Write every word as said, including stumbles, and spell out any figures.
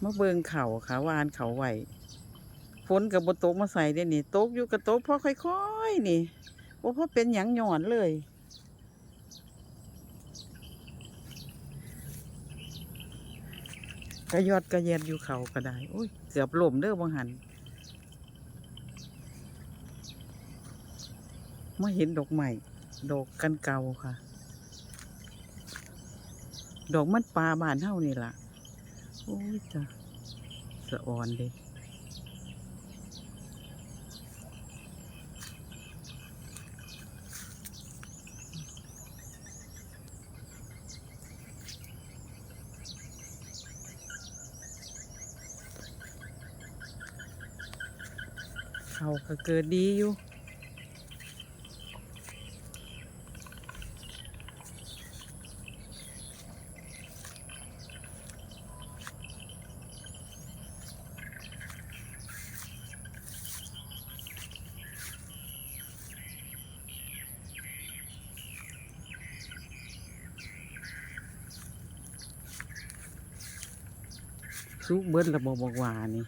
มาเบิ่งข้าวค่ะ หว่านข้าวไว้ ฝนก็บ่ตกมาใส่เด้นี่ ตกอยู่ก็ตกพอค่อยๆนี่ บ่พอเป็นหยังหย่อนเลย กะยอดกะแยดอยู่ข้าวก็ได้ โอ้ย เกือบล้มเด้อบางหัน มาเห็นดอกไม้ ดอกกันเก่าค่ะ ดอกมันป่าบ้านเฮานี่ล่ะ โอ้ยจ้ะ สะออนเด้ เขาก็เกิดดีอยู่ สุกเบิดแล้วบ่ บักหว่านี่